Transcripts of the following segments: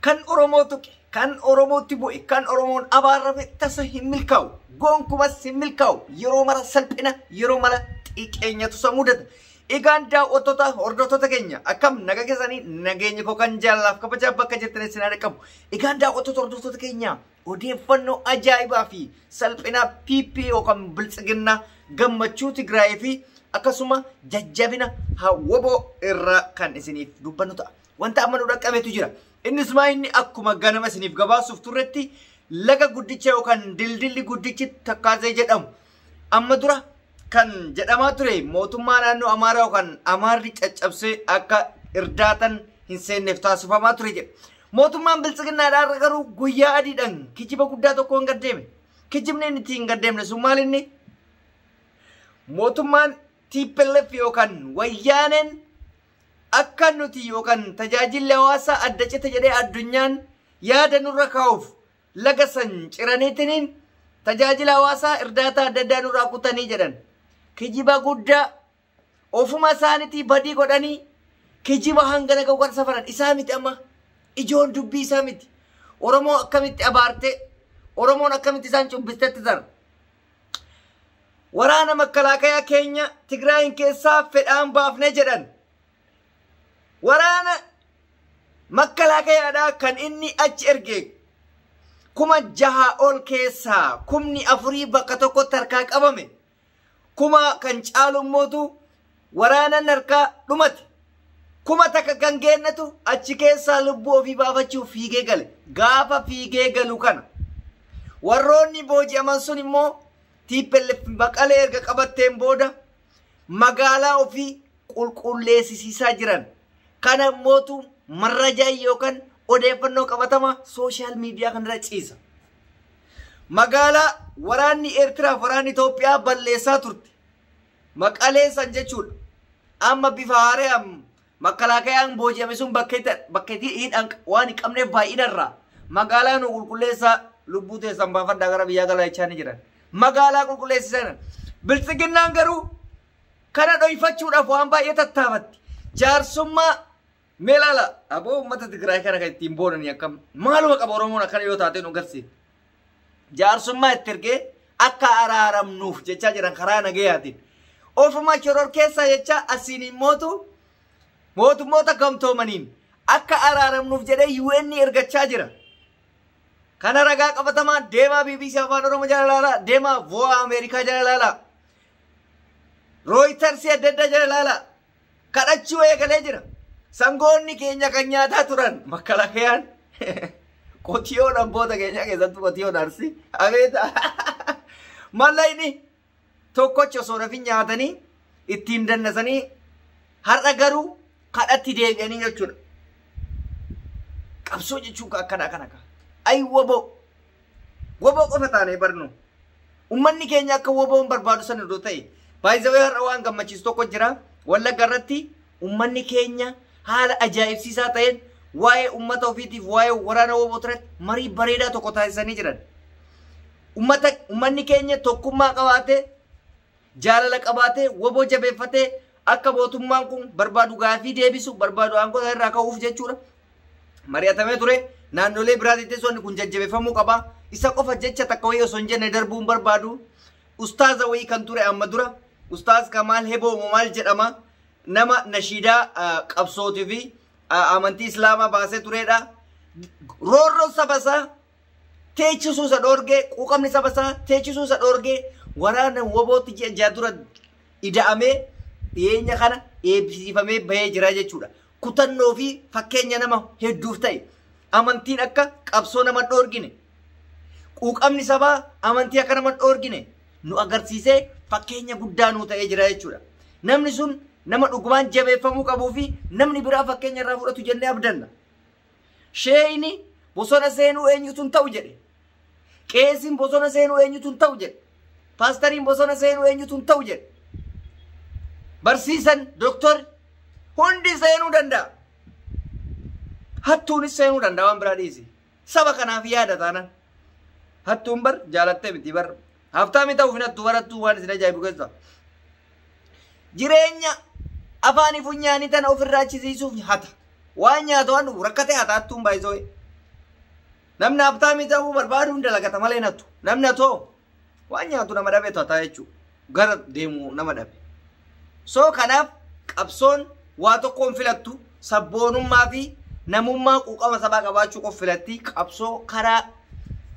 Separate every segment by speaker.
Speaker 1: Kan Oromoo tuqe, kan Oromootti bu'e, kan Oromoon abaarrame tasa hin milkaa'u. Gonkumas hin milkaa'u. Yeroo mara salphina, yeroo mara xiqqeenyatu isa mudata. Egaan daawwattoota hordoftoota keenya akkam naga keessanii nageenya koo kan jaalalaaf kabajaa bakka jirtan isin haa qabu. Egaan daawwattoota hordoftoota keenya odeeffannoo ajaa'ibaa fi salphina PP yookaan biltsiginnaa gammachuu Tigraayii fi akkasuma jajjabina hawwaboo irraa kan isiniif dubbannu ta'a. Wanta amma nu dhaqqabetu jira. Innis maa inni akkuma ganama isiniif gabaasuuf turretti laga guddicha yookaan dildilli guddichi Takkaazee jedhamu amma dura kan jedhamaa ture mootummaa naannoo Amaaraa yookaan Amaarri caccabsee akka irdaatan hin seenneef taasifamaa ture jedha. Mootummaan biltsiginnaadhaan garuu guyyaa adiidhaan kijiba guddaa tokko hin gaddeeme. Kijibni inni ittiin gaddeemne sun maal inni? Mootummaan TPLF yookaan wayyaaneen akka nuti yookaan tajaajilli hawaasaa adda cite jedhee addunyaan yaada nurra kaa'uuf laga san ciraniitiniin tajaajila hawaasaa irdaataa adda addaa nurraa kutanii jedhan. Kijiba guddaa ofuma isaaniitii badii godhanii kijiba hangana ga'u kan safaran isaa miti amma ijoon dubbii isaa miti. Oromoo akkamitti abaarte Oromoon akkamitti isaan cubbistetti tara. Waraana makkalaakayaa keenya Tigraayin keessaa fedhaan baafne jedhan. Waraana makkalaakayaadhaa kan inni achi erge 6,000 ol keessaa 4,000 bakka tokkotti harkaa qabame. 1,000 kan caalummootu waraanan harkaa dhumate. 1,000 kan geennatu achi keessaa lubbuu ofii baafachuuf fiigee gale. Gaafa fiigee galu kana warroonni booji'aman sun immoo TPLF Maqalee erga qabatteen booda magaalaa ofii qulqulleessisiisaa jiran. Kana mootu marrajaa yookaan odeeffannoo qabatama sooshaal miidiyaa kanarra ciisa. Magaalaa waraanni Eertiraaf waraanni Itoophiyaa balleessaa turte. Maqalee san jechuudha. Amma bifa haaraan makkalaakayaan booji'ame sun bakka hidhan waan hin qabneef baay'inarraa magaalaa nu qulqulleessaa lubbuu teessan baafadhaa gara biyyaa galaa jechaa ni jiran. Magaalaa qulqulleessisan. Biltsiginnaan garuu kana dhoyfachuudhaaf waan baay'ee tattaafatti. Jaarsummaa mee ilaala aboo uummata Tigraay kana kan ittiin boonanii akkam maaluma qaba Oromoon akkana yoo taate nu agarsiisa. Jaarsummaa itti ergee akka araaramnuuf jechaa jiran karaa nagayaatiin. Ofuma shoror keessaa jecha asiin immootu mootummoota gamtoomaniin akka araaramnuuf jedhee UN ergachaa jira. Kana ragaa qabatamaa deemaa BBC Afaan Oromoo jala ilaalaa, deemaa VOA Ameerikaa jala ilaalaa, Reuters adda addaa jala ilaalaa. Kadhachuu eegalee jira. Sangoonni keenya kan nyaataa turan makkalakayaan qotiyoon abboota keenyaa keessattuu qotiyoon Arsii abeeta mallayni tokkocha osoo rafin nyaatanii ittiin dannasanii har'a garuu kadhatti deebi'anii jechuudha. Qabsoo jechuun akkana akkana ka. Ay woboo woboo qofa taanee barnu. Uummanni keenya akka woboon barbaadu san iddoo ta'e baay'ee har'a waan gammachiisu tokko jira. Wallagga irratti uummanni keenya haala ajaa'ibsiisaa ta'een waa'ee uummata ofiitiif waa'ee waraana woboo irratti marii bareedaa tokko taasisanii jiran. Uummanni keenya tokkummaa qabaatee jaalala qabaatee woboo jabeeffatee akka mootummaan kun barbaadu gaafii deebisu barbaadu aangoo irraa ka'uuf jechuudha. Mari'atamee ture naannolee biraatittis wanni kun jajjabeeffamuu qaba. Isa qofa jecha takka wayii osoo hin jenne darbuun barbaadu. Ustaaza wayii kan ture amma dura Ustaaz Kamaal Heboo maal jedhama nama nashiidaa qabsootii fi amantii Islaamaa baasee turedha. Roorroon saba isaa teechisuu isa dhoorgee quuqamni saba isaa teechisuu isa dhoorgee waraana wobootti ji'a ja'a dura ida'amee dhiyeenya kana eebbisiifamee bahee jira jechuudha. Kutannoo fi fakkeenya nama hedduuf ta'e amantiin akka qabsoo nama dhoorgine quuqamni sabaa amantii akka nama dhoorgine nu agarsiisee fakkeenya guddaa nu ta'ee jira jechuudha. Namni sun nama dhugumaan jabeeffamuu qabuu fi namni biraa fakkeenya irraa fudhatu jennee abdanna. Sheeyni bosona seenuu eenyutu hin ta'u jedhe. Qeesiin bosona seenuu eenyutu hin ta'u jedhe. Paastariin bosona seenuu eenyutu hin ta'u jedhe. Barsiisan doktorri hundi seenuu danda'a. Hattuunis seenuu danda'a waan biraa dhiisi. Saba kanaaf yaada taanaan. Hattuun bar jaalattee miti bar. Haftaami ta'uuf hin hattu barattuu waan isin ajaa'ibu keessa. Jireenya afaanii funyaanii tana ofirraa achisiisuuf hata. Waan nyaatu waan dhugu rakkatee hata hattuun baay'isoo. Namni habtaamii ta'uu barbaadu hin dalagata malee nattu. Namni atoo waan nyaatu nama dhabe tataa jechuudha. Gara deemu nama dhabe. So kanaaf qabsoon waa tokkoon filattu sabboonummaa fi namummaa quuqama sabaa qabaachuu qofa filatti qabsoo karaa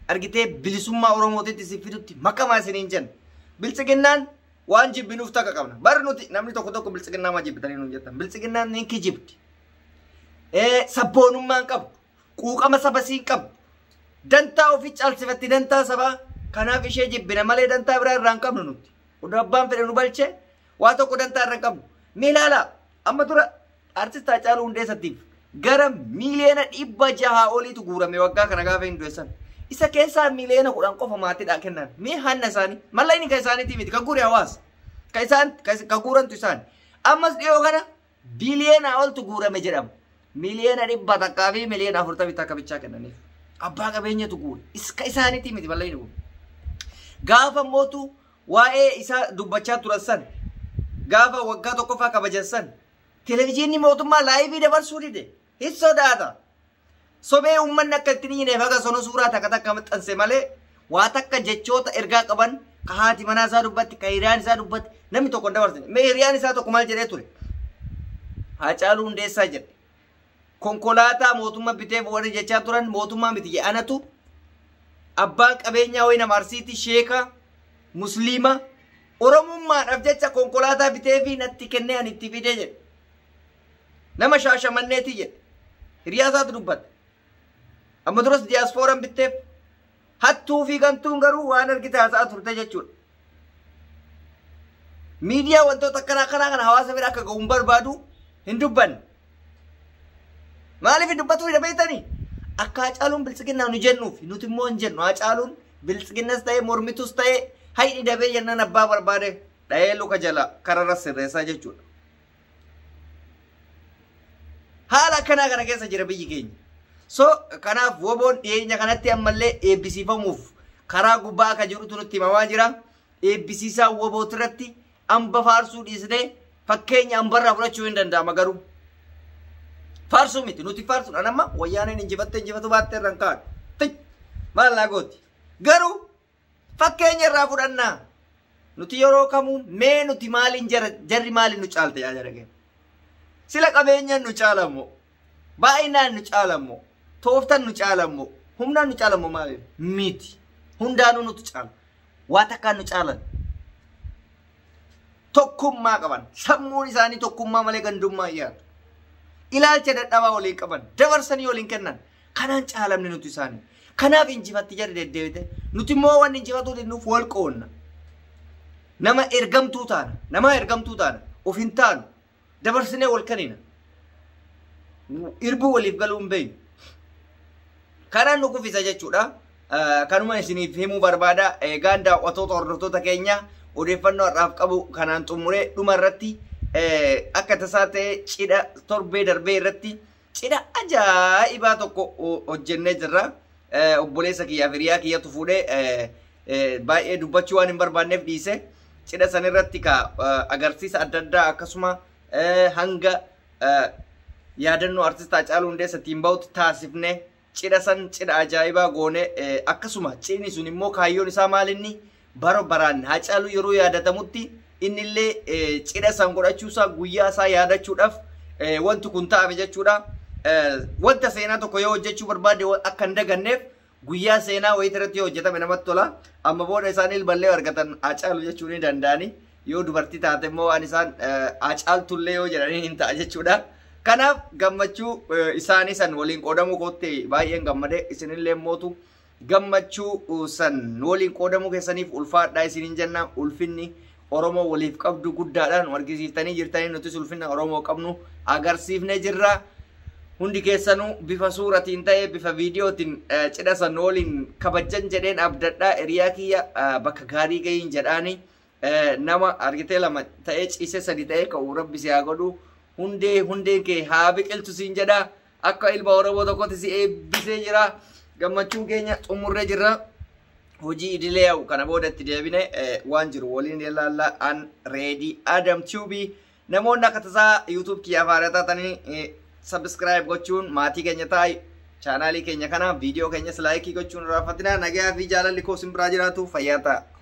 Speaker 1: argitee bilisummaa Oromootitti si fidutti makamaa isiniin jenna. Biltsiginnaan waan jibbinuuf takka qabna. Bari nuti namni tokko tokko biltsiginnaa maa jibbitanii nuun jettan. Biltsiginnaan ni kijibdi. Sabboonummaa hin qabdu. Quuqama saba sii hin qabdu. Dantaa ofii caalsifatti dantaa sabaa. Kanaaf ishee jibbina malee dantaa biraa irraa hin qabnu nuti. Oduu abbaan fedhe nu balchee waa tokko dantaa irra hin qabnu. Mee ilaalaa amma dura artist Haacaaluu Hundeessatiif gara 600,000,000 oliitu guurame waggaa kana gaafa hin du'essan. Isa keessaa 10,000,000 qofa maatiidhaan kennan. Mee hanna isaanii mallaqni kan isaaniitii miti kan guure hawaasa. Kan isaan kan guurantu isaan. Ammas dhiyoo kana biliyoona oltu guurame jedhama. 141,000,000 bichaa kennaniif. Abbaa qabeenyatu guure. Iska isaaniitii miti mallaqni kun. Gaafa mootu waa'ee isaa dubbachaa turan san gaafa waggaa tokkoffaa kabajan san televizyiinni mootummaa laayivii dabarsuu dide. Hin sodaata. Sobee uummanni akka ittiin hiineef haga sono suuraa takka takka maxxanse malee waa takka jechoota ergaa qaban ka haati manaa isaa dubbatti ka hiriyaan isaa dubbatti namni tokko hin dabarsine. Mee hiriyaan isaa tokko maal jedhee ture? Haacaaluu Hundeessaa jedhe. Konkolaataa mootummaa biteef warri jechaa turan mootummaa miti jedhe anatu abbaan qabeenyaa wayii nama Arsiitti sheeka musliima Oromummaadhaaf jecha konkolaataa bitee fi natti kennee ani itti fidee jedhe. Nama Shaashamanneeti jedhe. Hiriyaa isaatu dubbate. Amma duras diyaaspooraan bitteef hattuu fi gantuun garuu waan argite haasa'aa turte jechuudha. Miidiyaa wantoota akkanaa akkanaa kana hawaasa bira akka ga'u hin barbaadu hin dubbanne. Maaliif hin dubbatu hin beektanii? Akka Haacaaluun biltsiginnaa nu jennuuf nuti immoo hin jennu. Haacaaluun biltsiginnas ta'ee mormitus ta'ee hayni dabee jennaan abbaa barbaade dha'ee luka jala kararra sirreessaa jechuudha. Haala akkanaa kana keessa jira biyyi keenya. So kanaaf woboon dhiyeenya kanatti ammallee eebbisiifamuuf karaa gubbaa akka jirutu nutti himamaa jira. Eebbisiisaa woboot irratti amba faarsuu dhiisnee fakkeenya ambarraa fudhachuu hin danda'ama garuu. Faarsuu miti nuti faarsuudhaan amma wayyaaneen injifattee injifatu baattee irra hin kaa'u. Tij maal naa gooti. Garuu fakkeenya irraa fudhannaa. Nuti yeroo kamuu mee nuti maaliin jarri maaliin nu caalte yaa jara keenya. Sila qabeenyaan nu caalammo, baay'inaan nu caalammo, tooftan nu caalammo, humnaan nu caalammo maaliif? Miti. Hundaanuu nutu caala. Waa takkaan nu caalan. Tokkummaa qaban. Sammuun isaanii tokkummaa malee gandummaa hin yaadu. Ilaalcha dadhabaa waliin qaban. Dabarsanii waliin kennan. Kanaan caalamne nuti isaanii. Kanaaf injifatti jarri deddeebite. Nuti immoo wanni injifatuu dinnuuf wal qoonna. Nama ergamtuu taana. Nama ergamtuu taana. Of hin taanu. Dabarsinee wal kenina. Irbuu waliif galuu hin beeknu. Kanaan nu kuffisa jechuudha. Kanuma isiniif himuu barbaada. Egaan daawwattoota hordoftoota keenya odeeffannoo har'aaf qabu kanaan xumuree dhuma irratti akka tasaa ta'e cidha torbee darbee irratti cidha ajaa'ibaa tokko hojjennee jirra. Obboleessa kiyyaaf hiriyaa kiyyatu fuudhee baay'ee dubbachuu waan hin barbaanneef dhiise. Cidha san irratti ka agarsiisa adda addaa akkasuma hanga yaadannoo artist Haacaaluu Hundeessaatiin bahutti taasifne cidha san cidha ajaa'ibaa goone akkasuma cidhni sun immoo kaayyoon isaa maalinni bara baraan Haacaaluu yeroo yaadatamutti innillee cidha san godhachuusaa guyyaa isaa yaadachuudhaaf wanti kun ta'ame jechuudha. Wanta seenaa tokko yoo hojjechuu barbaade akka hin daganneef guyyaa seenaa wayii irratti yoo hojjetame namatti tola. Amma booda isaan ilmallee argatan Haacaaluu jechuu ni danda'ani. Yoo dubartii taate immoo waan isaan Haacaaltullee yoo jedhanii hin ta'a jechuudha. Kanaaf gammachuu isaanii san waliin qoodamuu kootti baay'een gammadee isinillee mootu gammachuu san waliin qoodamuu keessaniif ulfaadhaa isiniin jenna. Ulfinni Oromoo waliif qabdu guddaadhaan nu argisiiftanii jirtanii nutis ulfinna Oromoo qabnu agarsiifnee jirra. Hundi keessanuu bifa suuratiin ta'ee bifa viidiyootiin cidha san waliin kabajan jedheen abdadhaa hiriyaa kiyya bakka gaarii gahiin jedhaani nama argitee lama ta'ee ciisee sadi ta'ee ka'u rabbi si haa godhu. Hundee hundeen kee haa biqiltu siin jedha. Akka ilma Oromoo tokkotti si eebbisee jira. Gammachuun keenya xumurree jirra. Hojii idilee yaa'u kana booda itti deebine waan jiru waliin ilaalla. An Reedii Adam Tube. Namoonni akka tasaa YouTube kiyyaaf haaraa taatanii subscribe gochuun maatii keenya ta'a. Chaanaalii keenya kana, viidiyoo keenyas like gochuun irraanfatinaa. Nagayaa fi jaalalli koo isin biraa jiraatu, fayyaa ta'a.